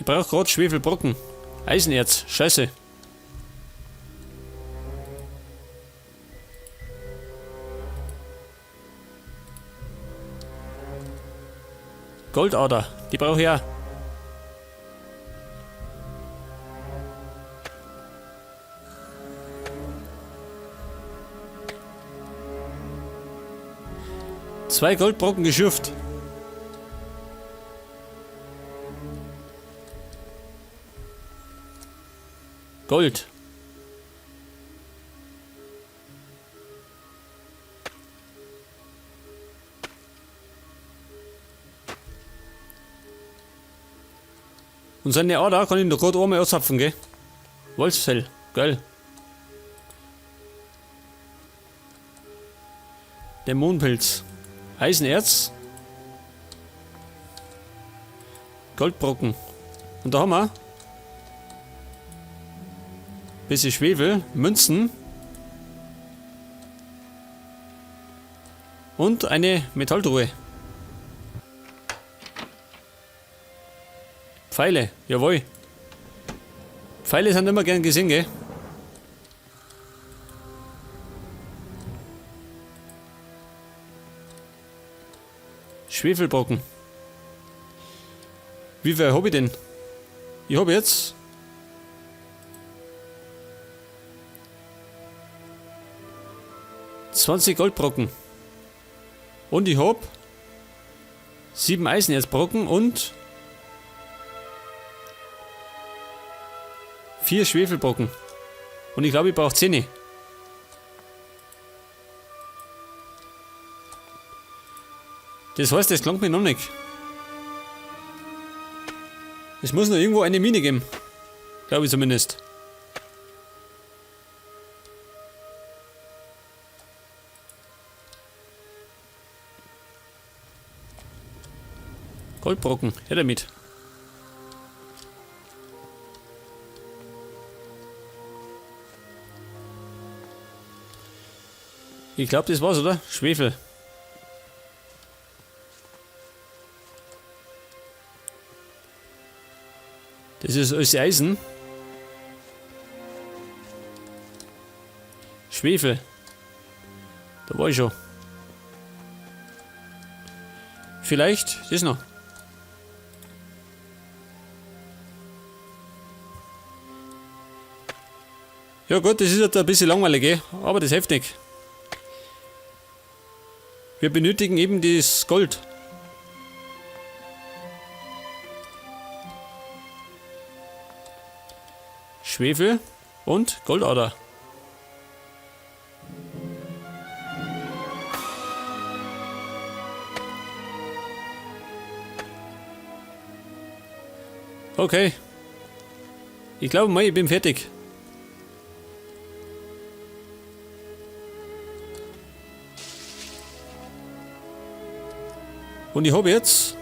Ich brauche gerade Schwefelbrocken. Eisenerz, scheiße. Goldader, die brauche ich auch. Zwei Goldbrocken geschürft. Gold. Und seine Ader kann ich noch gerade einmal anzapfen, gell? Wolfsfell, geil. Der Mondpilz. Eisenerz. Goldbrocken. Und da haben wir bisschen Schwefel, Münzen und eine Metalltruhe. Pfeile, jawohl. Pfeile sind immer gern gesehen, gell? Schwefelbrocken. Wie viel hab ich denn? Ich hab jetzt 20 Goldbrocken. Und ich hab 7 Eisenerzbrocken und 4 Schwefelbrocken. Und ich glaube, ich brauche 10. Das heißt, das klangt mir noch nicht. Es muss noch irgendwo eine Mine geben. Glaube ich zumindest. Goldbrocken, her damit. Ich glaube, das war's, oder? Schwefel. Das ist alles Eisen. Schwefel. Da war ich schon. Vielleicht das noch. Ja gut, das ist halt ein bisschen langweilig, eh? Aber das hilft nicht. Wir benötigen eben das Gold. Schwefel und Goldader. Okay. Ich glaube mal, ich bin fertig. Und ich habe jetzt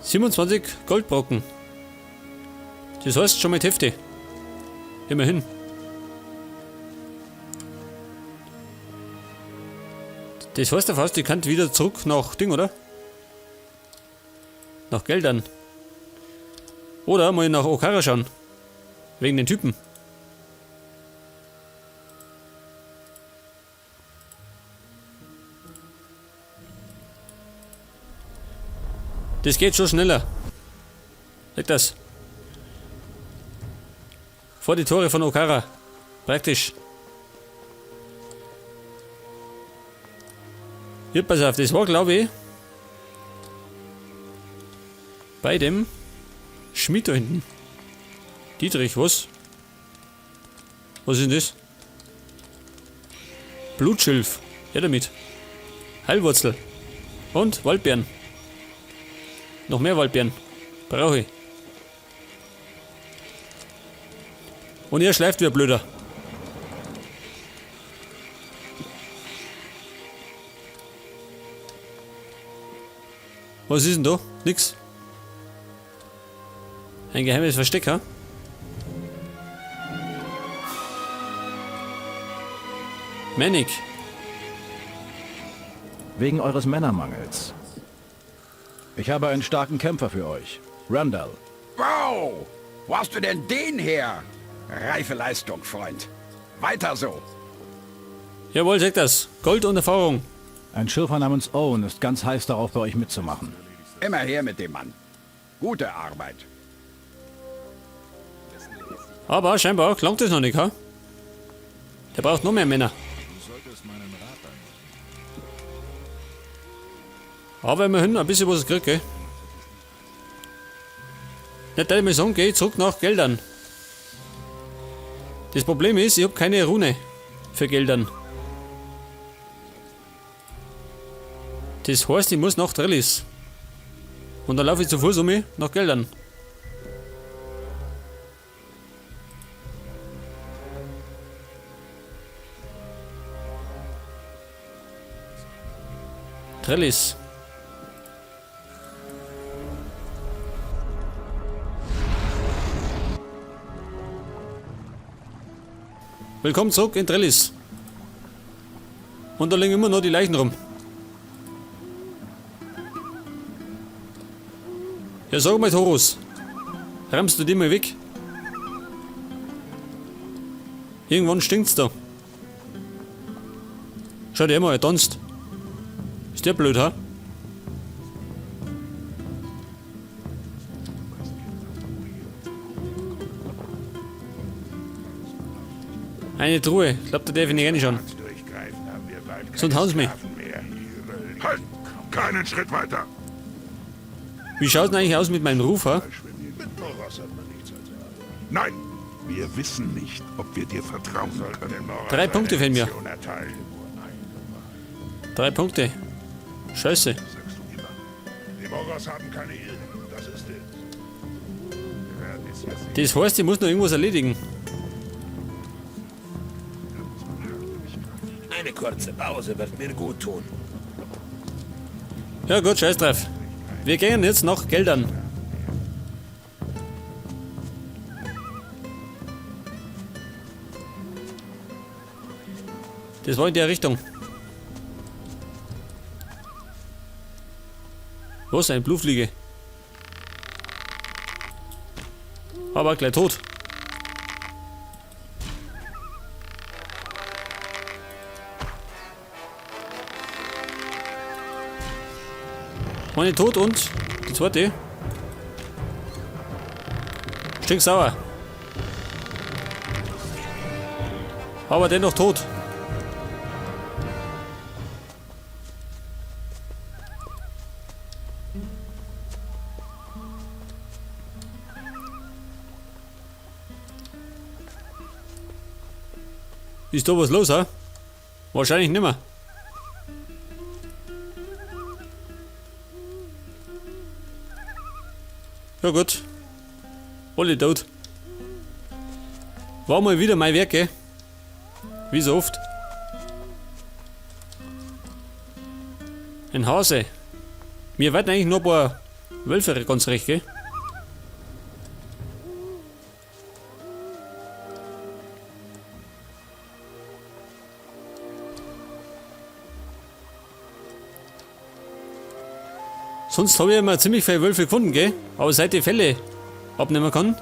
27 Goldbrocken. Das heißt schon mal die Hälfte. Immerhin. Das heißt ja fast, ich kann wieder zurück nach Ding, oder? Nach Geldern. Oder mal nach Okara schauen. Wegen den Typen. Das geht schon schneller. Leg das. Vor die Tore von Okara. Praktisch. Hier, pass auf, das war, glaube ich, bei dem Schmied da hinten. Dietrich, was? Was ist denn das? Blutschilf. Ja, damit. Heilwurzel. Und Waldbeeren. Noch mehr Waldbeeren. Brauche ich. Und er schleift wie ein Blöder. Was ist denn da? Nix. Ein geheimes Versteck, ha? Manic. Wegen eures Männermangels. Ich habe einen starken Kämpfer für euch. Randall. Wow! Wo hast du denn den her? Reife Leistung, Freund. Weiter so. Jawohl, sag das. Gold und Erfahrung. Ein Schürfer namens Owen ist ganz heiß darauf, bei euch mitzumachen. Immer her mit dem Mann. Gute Arbeit. Aber scheinbar klangt das noch nicht, ha? Der braucht noch mehr Männer. Aber immerhin ein bisschen was gekriegt, gell? Nicht, ich mal sagen, geh zurück nach Geldern. Das Problem ist, ich hab keine Rune für Geldern. Das heißt, ich muss nach Trellis. Und dann laufe ich zu Fuß um mich nach Geldern. Trellis. Willkommen zurück in Trellis. Und da liegen immer noch die Leichen rum. Ja, sag mal, Torus. Rammst du die mal weg? Irgendwann stinkt's da. Schau dir mal, er tanzt. Ist der blöd, ha? Eine Truhe. Ich glaub, da darf ich nicht reinschauen. Sonst hauen sie mich. Halt! Keinen Schritt weiter! Wie schaut's denn eigentlich aus mit meinem Ruf, ha? Nein! Wir wissen nicht, ob wir dir vertrauen können. 3 Punkte fehlen mir. 3 Punkte. Scheiße. Die Moros haben keine Irren. Das ist es. Das heißt, ich muss noch irgendwas erledigen. Eine kurze Pause wird mir gut tun. Ja gut, scheiß drauf. Wir gehen jetzt nach Geldern. Das war in der Richtung. Was, eine Blutfliege? Aber gleich tot. Eine tot und die zweite. Stinksauer. Aber dennoch tot. Ist da was los, hä? Wahrscheinlich nimmer. Ja gut. Alle tot. War mal wieder mein Werk, gell? Wie so oft. Ein Hase. Mir werden eigentlich nur ein paar Wölfe ganz recht, gell? Sonst habe ich immer ziemlich viele Wölfe gefunden, gell? Aber seit ich Felle abnehmen kann,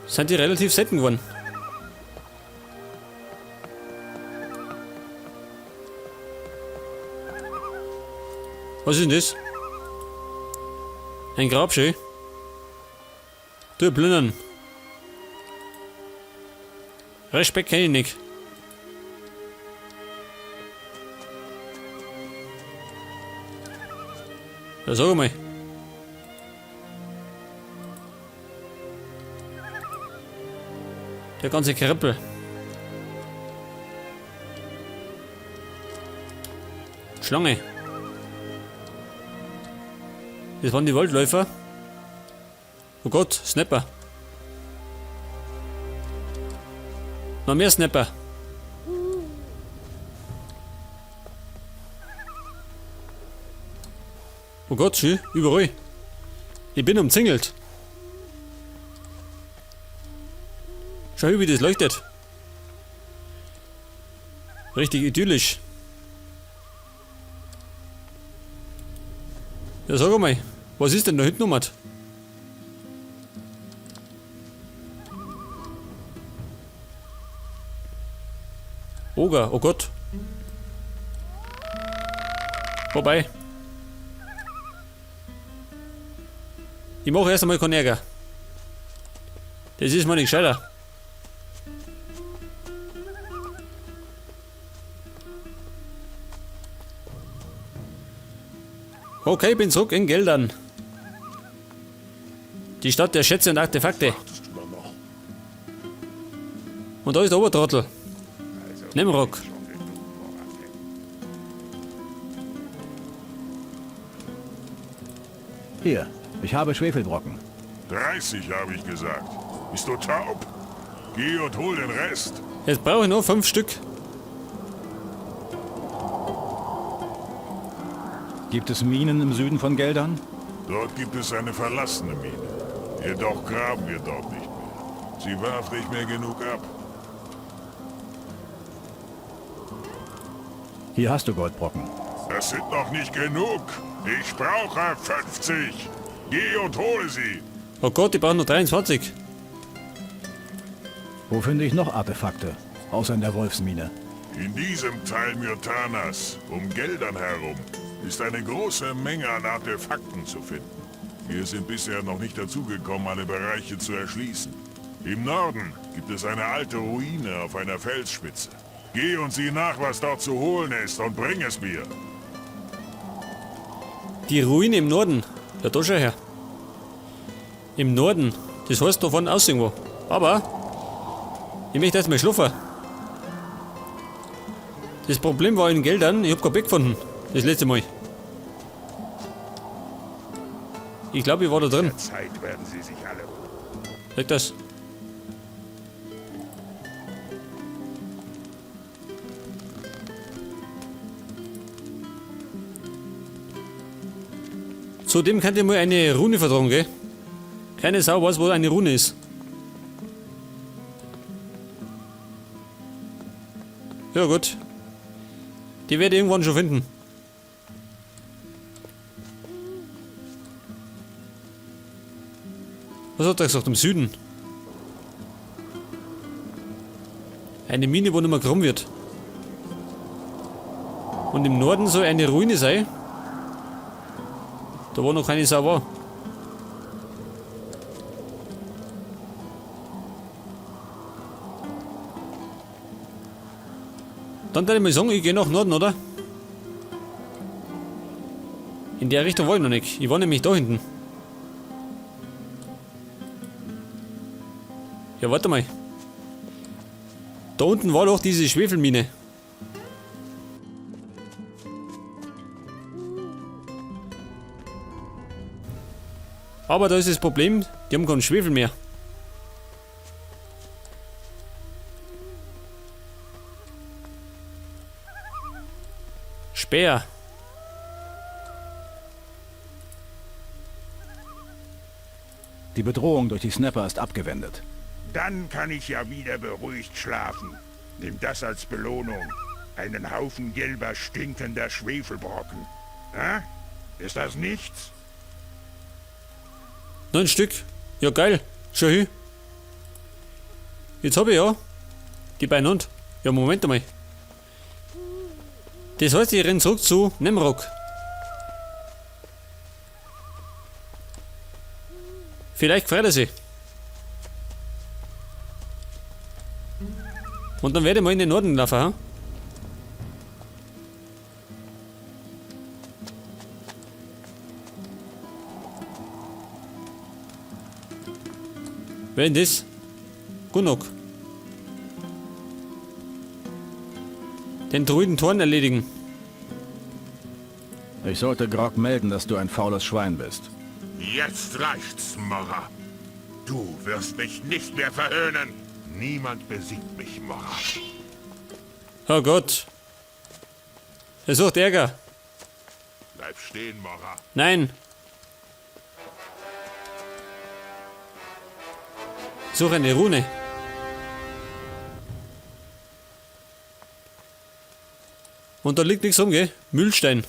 sind die relativ selten geworden. Was ist denn das? Ein Grab, schön. Du, plündern. Respekt kenn ich nicht. Ja, sag mal. Der ganze Krempel. Schlange. Das waren die Waldläufer. Oh Gott, Snapper. Noch mehr Snapper. Oh Gott, schön, überall. Ich bin umzingelt. Schau, wie das leuchtet. Richtig idyllisch. Ja, sag mal. Was ist denn da hinten nochmal? Oger, oh Gott. Vorbei. Ich mache erst einmal keinen Ärger. Das ist mir nicht gescheiter. Okay, bin zurück in Geldern. Die Stadt der Schätze und Artefakte. Und da ist der Obertrottel. Nemrok. Hier, ich habe Schwefelbrocken. 30 habe ich gesagt. Bist du taub? Geh und hol den Rest. Jetzt brauche ich noch 5 Stück. Gibt es Minen im Süden von Geldern? Dort gibt es eine verlassene Mine. Jedoch graben wir dort nicht mehr. Sie warf nicht mehr genug ab. Hier hast du Goldbrocken. Das sind noch nicht genug. Ich brauche 50. Geh und hole sie. Oh Gott, ich brauche noch 23. Wo finde ich noch Artefakte? Außer in der Wolfsmine. In diesem Teil Myrtanas, um Geldern herum, ist eine große Menge an Artefakten zu finden. Wir sind bisher noch nicht dazu gekommen, alle Bereiche zu erschließen. Im Norden gibt es eine alte Ruine auf einer Felsspitze. Geh und sieh nach, was dort zu holen ist und bring es mir. Die Ruine im Norden. Ja, da schau her. Im Norden. Das heißt davon aus irgendwo. Aber ich möchte erstmal schlafen. Das Problem war in Geldern, ich hab kein Bett gefunden. Das letzte Mal. Ich glaube, ich war da drin. Zeit werden sie sich alle. Sag das. Zudem könnt ihr mal eine Rune vertragen, gell? Keine Sau weiß, wo eine Rune ist. Ja gut. Die werde ich irgendwann schon finden. Was hat er gesagt? Im Süden. Eine Mine, wo nicht mehr krumm wird. Und im Norden soll eine Ruine sein. Da wo noch keine Sau war. Dann würde ich mal sagen, ich gehe nach Norden, oder? In der Richtung war ich noch nicht. Ich war nämlich da hinten. Ja, warte mal. Da unten war doch diese Schwefelmine. Aber da ist das Problem, die haben keinen Schwefel mehr. Speer. Die Bedrohung durch die Snapper ist abgewendet. Dann kann ich ja wieder beruhigt schlafen. Nimm das als Belohnung. Einen Haufen gelber, stinkender Schwefelbrocken. Ha? Ist das nichts? 9 Stück. Ja, geil. Schau hin. Jetzt hab ich ja die beiden Hund. Ja, Moment einmal. Das heißt, ich renn zurück zu Nemrok. Vielleicht freut er sich. Und dann werde ich mal in den Norden laufen, ha? Wer denn das? Gunok. Den Druiden Thorn erledigen. Ich sollte Grog melden, dass du ein faules Schwein bist. Jetzt reicht's, Morra. Du wirst mich nicht mehr verhöhnen. Niemand besiegt mich, Morra. Oh Gott. Er sucht Ärger. Bleib stehen, Morra. Nein. Suche eine Rune. Und da liegt nichts rum, gell? Mühlstein.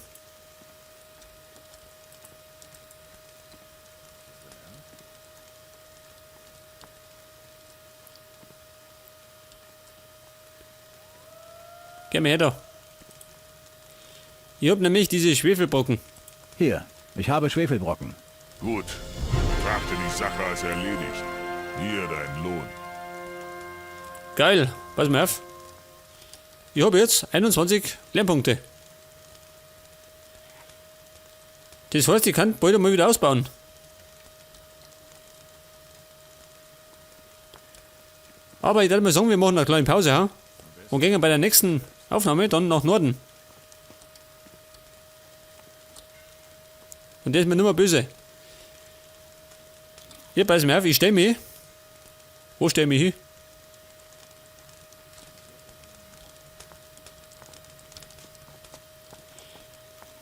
Geh mal her da. Ich hab nämlich diese Schwefelbrocken. Hier, ich habe Schwefelbrocken. Gut. Betrachte die Sache als erledigt. Hier dein Lohn. Geil, pass mal auf. Ich habe jetzt 21 Lernpunkte. Das heißt, ich kann bald einmal wieder ausbauen. Aber ich würde mal sagen, wir machen eine kleine Pause, ha? Und gehen bei der nächsten Aufnahme dann nach Norden. Und der ist mir nimmer böse. Hier, pass mal auf, ich stell mich. Wo stell ich mich hin?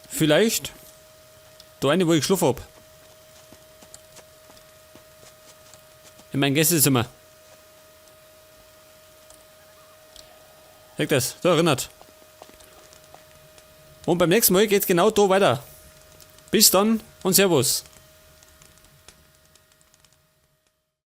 Vielleicht da eine, wo ich geschlafen hab. In mein Gästezimmer. Seht das, da erinnert. Und beim nächsten Mal geht's genau da weiter. Bis dann und Servus.